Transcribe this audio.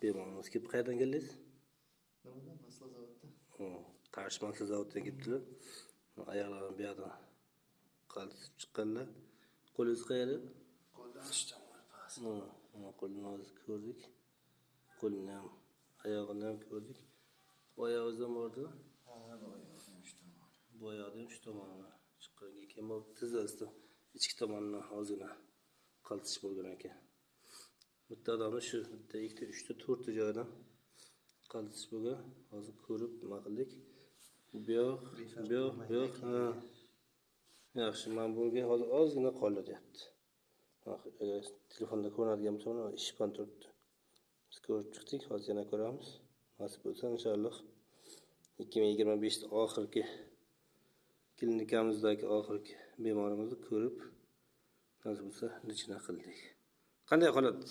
Bemorimiz kelib, qayerdan keldingiz? Nimadan? Maslazavodda. Qarshi Maslazavoddan kelibdilar. Oyoqlarini bu yoqdan qaltisib chiqqanlar. Qo'lingiz qayerda? Qo'ldan uch tomoni past. Qo'lini hozir ko'rdik. Qo'lini ham, oyog'ini ham ko'rdik. Oyog'ingizdan bordi? Ha, bu oyog'dan uch tomoni. Bu oyoqda ham uch tomonini chiqqan ekan. Bu tizzasidan ichki tomonidan ozgina qaltish bo'lgan ekan. Bitta odamni shu bitta, ikkita, uchta, to'rtta joyidan qaltish bo'lgan. Hozir ko'rib nima qildik. Bu yoq, bu yoq, bu yoq. Ha. Yaxshi, mana bunga hozir ozgina qoldi deyapti. Agar telefonda ko'rinadigan bo'lsa, mana ishib ham turibdi. Biz ko'rib chiqdik, hozir yana ko'ramiz. Nasib bo'lsa inshaalloh 2025 oxirgi klinikamizdagi oxirgi bemorimizni ko'rib, nasib bo'lsa, lichina qildik. Qanday holat?